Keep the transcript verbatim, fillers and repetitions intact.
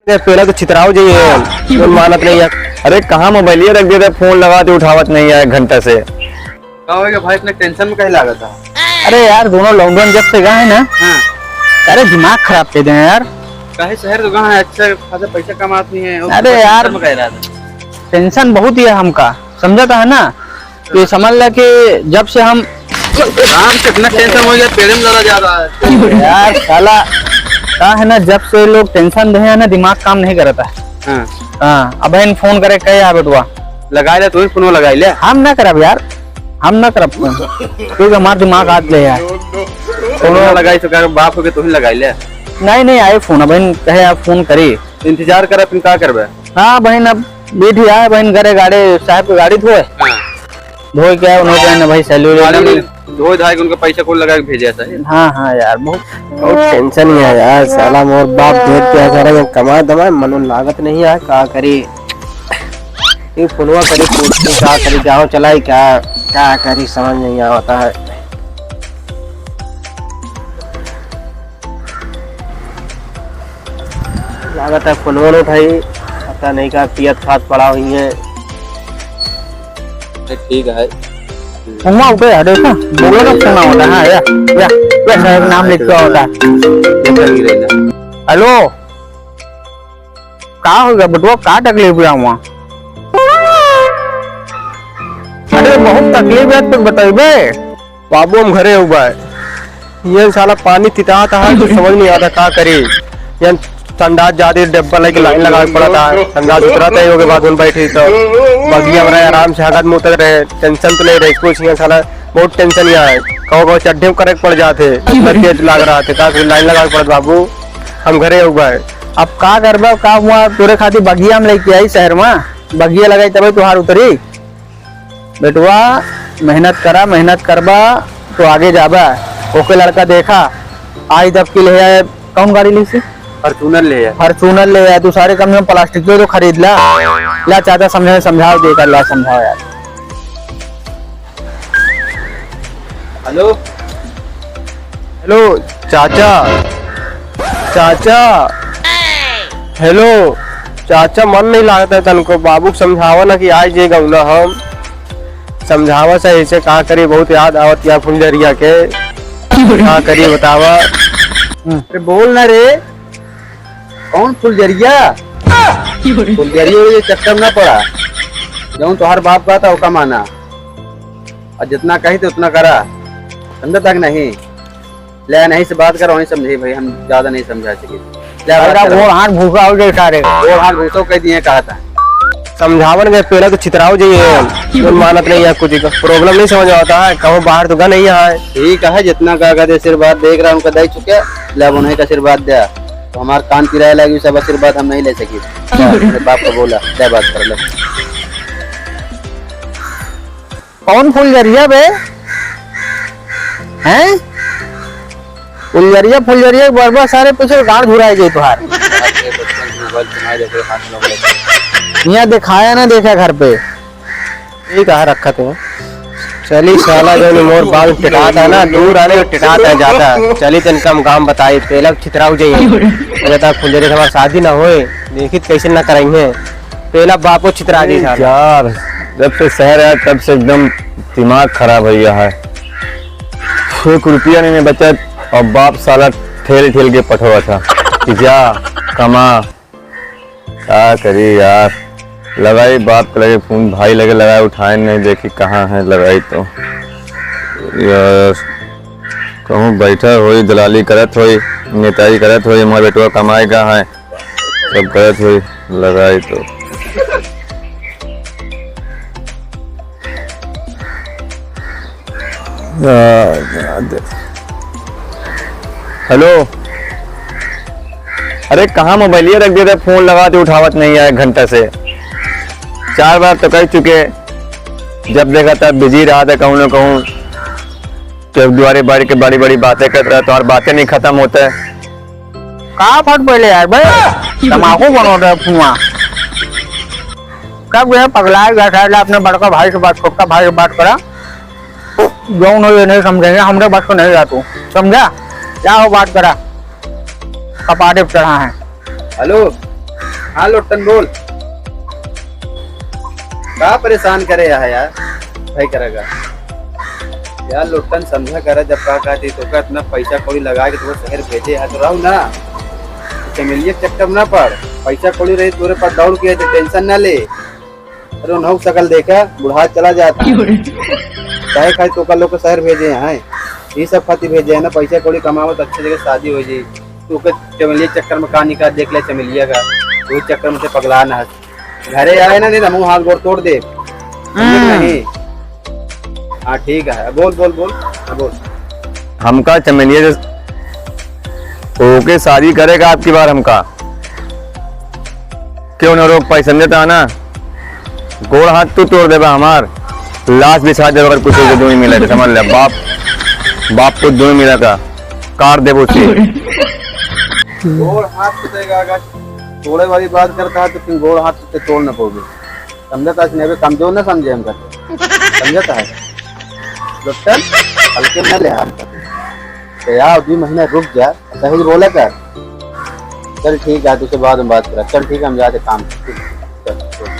ये पेला तो छितराव जाइए, फोन मानत नहीं है। अरे कहाँ मोबाइलिया रख दिया था, फोन लगाते उठावत नहीं है एक घंटा से। का हो गया भाई, इतना टेंशन में काहे लागत है? अरे यार, दोनों लौंडन जब से गए हैं ना, हाँ। अरे दिमाग खराब कर दे हैं यार। काहे शहर तो गए हैं, अच्छा खासा पैसा कमात नहीं है, और अरे टेंशन यार, में काहे रहत है? टेंशन बहुत ही है हमका, समझत है ना? ये समझ ले कि जब से हम काम से इतना टेंशन हो गया, पेड़े में लड़ा जा रहा है। यार साला, का है ना, जब से लोग टेंशन दे हैं ना, दिमाग काम नहीं करता है। हाँ। हाँ, अब इन फोन करे, कहे यार बेटवा। लगा ले, तू ही फोन लगा ले। हम ना करब यार, हम ना करब फोन। तू तो हमार दिमाग आज ले यार। फोन लगाई तो कहे, बाप हो के तू ही लगाई ले। नहीं, नहीं आए फोन, अब इन कहे आप फोन करी। इंतजार कर, फिर का करबे? हाँ बहन, अब बैठी आए बहन, घरे गाड़े साहब के गाड़ी धोए। हाँ। धोए के आए, उन्होंने कहा ना भाई, सैलरी गाड़ी लेना। धोए धाए के उनका पैसा कौन लगा के भेजे ऐसा है? हाँ, हाँ यार, बहुत, बहुत टेंशन ही है यार, साला मोर बाप भेज दिया सारा, ये कमा दमा, मनो लागत नहीं है, का करी? ये फोनवा करी, पूछती का करी, गाँव चलाई क्या, क्या करी, समझ नहीं आता है। लागत है फोन वोन उठाई, पता नहीं का पियत खात पड़ा हुई है। अरे ठीक है। फोनवा उठे है, देखो, बोलो ना फोन आवता है, हाँ, या, या, या साहब नाम लिख के आवता है। हेलो, का हो गया बेटवा, का तकलीफ है हुआ? अरे बहुत तकलीफ है, तू बतइबे। बाबू, हम घरे हो बा। ये साला पानी तिताता है, कुछ समझ नहीं आता, का करी। ये संडास जाते डब्बा लेके लाइन लगावे पड़ता है। संडास उतरता है, ओके बाद में बैठी तो बगिया में रहे, आराम से हगत मुतत रहे, टेंशन तो नहीं रही कुछ। ये साला बहुत टेंशन यहाँ है, कहो कहो चड्ढे में करे के पड़ जाते, इतना तेज लाग रहा था, का करी, लाइन लगावे पड़त बाबू, हम घरे हो बा। अब का करबा, का हुआ, तोरे खातिर बगिया में लेके आई शहर में, बगिया लगाई तबे तुहार उतरी। बेटवा, मेहनत करा, मेहनत करबा तो आगे जाबा। ओके लड़का देखा, आई तब की ले आए, कौन गाड़ी ली सी? Fortuner ले आए। Fortuner ले आए, तू सारे कम से कम प्लास्टिक तो खरीद ला। ला चाचा समझाओ, समझाओ दे कर ला, समझाओ यार। हेलो, हेलो चाचा, चाचा, हेलो चाचा, मन नहीं लागत है तनको। बाबू के समझावा ना कि आज ये गौना हम समझावा से ऐसे का करी, बहुत याद आवत या फुलझरिया के। का करी बतावा। अरे बोल ना रे, कौन फुलझरिया? फुलझरिया के चक्कर में ना पड़ा, जौन तोहार बाप का था ओका माना, और जितना कही तो उतना करा, समझा तक नहीं। ले, नहीं से बात करो, वहीं समझे भाई, हम ज्यादा नहीं समझा सके। ले, बात करो। गोड़ हाथ भूसा हो जाए सारे। गोड़ हाथ भूसा कह दिए, कहा था। समझावन के पहले तो छितराव जाइए, कोई मानत नहीं है, कुछ problem नहीं समझ आता है, कहूँ बाहर तो गन नहीं है। ठीक है, जितना का कहते आशीर्वाद देख रहा, उनका दे चुके, ले, अब उन्हें का आशीर्वाद दिया, तो हमार कान पिराए लगी, सब आशीर्वाद हम नहीं ले सकी। ले, अपने बाप को बोला, ले बात कर ले। कौन फुलझरिया बे? हैं? फुलझरिया, फुलझरिया, बरबा सारे पीछे गाड़ घुराए जाए तुहार। यहाँ दिखाया ना देखा घर पे। ये कहाँ रखा थे? चली साला, जो मोर बाल टिटात है ना, दूर आने टिटात है ज्यादा। चली तन कम काम बताई, पेला छितराऊ जाइए। अरे ता फुलझरिया से हमार शादी ना होए, देखित कैसे ना कराई है। पेला बापो छितरा गई साला। यार, जब से शहर आया तब से एकदम दिमाग खराब हो गया है। एक रुपया नहीं बचत और बाप साला ठेल ठेल के पठवा था कि जा कमा, का करी यार। लगाई बाप के लगे फोन, भाई लगे लगाए, उठाए नहीं, देखी कहाँ है लगाई तो। यार, कहूँ बैठा होई, दलाली करत होई, नेताई करत होई, हमार बेटवा कमाए का है। सब गलत हुई, लगाई तो। हेलो, अरे कहाँ मोबाइलिया रख दिया था, फोन लगाते उठावत नहीं है एक घंटा से, चार बार तो कह चुके, जब देखा तब बिजी रहा था कहूँ ना कहूँ, जब दुआरे बारी के बड़ी बड़ी बातें करत रहा, तुम्हारी बातें नहीं खत्म होता है। का फट पहले यार बे, तमाकू बनोत है फुआ। कब गए पगलाए गया था, अपने बड़का भाई से बात, छोटका भाई से बात करा। जौन हो ये नहीं समझेंगे, हमरे बात को नहीं जा तू, समझा? क्या हो बात करा, कपारे पे चढ़ा है। हेलो, हाँ लोटन बोल, का परेशान करे है यार, भाई करेगा यार। लोटन समझा करे, जब का कहती तो का इतना पैसा कौड़ी लगा के तुम्हें शहर भेजे है तो रहू ना, चमेलिया के चक्कर में ना पड़। पैसा कौड़ी रही तोरे पास दौड़ के तो टेंशन ना ले। अरे उन्हों सकल देखा, बुढ़ा चला जाता है। काहे खाई तो का लोग के शहर भेजे हैं, ये सब खातिर भेजे हैं ना, पैसा कौड़ी कमावत अच्छे जगह शादी हो जाई। तू के चमेलिया चक्कर में का निकाल देख ले चमेलिया का, वो चक्कर में से पगला ना है। घरे आए ना, नहीं तो मुंह हाथ गोड़ तोड़ दे। समझे कि नहीं? हाँ ठीक है, बोल बोल बोल, हाँ बोल। हमका चमेलिया से ओके शादी करेगा आपकी बार हमका। क्यों ना रोक पाई, समझता है ना? गोड़ हाथ तू तोड़ देबा हमार, लाश बिछा देबा अगर कुछ को दूनी मिला तो समझ ले। बाप, बाप को दूनी मिला का काट देबो उसे। गोड़ हाथ तो देगा, अगर तोड़े वाली बात करता है तो फिर गोड़ हाथ से तोड़ ना पाओगे। समझता है कि नहीं, अबे कमजोर ना समझे हम करते, समझता है? डॉक्टर, हल्के में ना ले हाथ। तो यार, दो महीना रुक जा, सही बोला कर। चल ठीक है, तुझसे बाद में बात करा। चल ठीक है, हम जाते काम। चल, चल।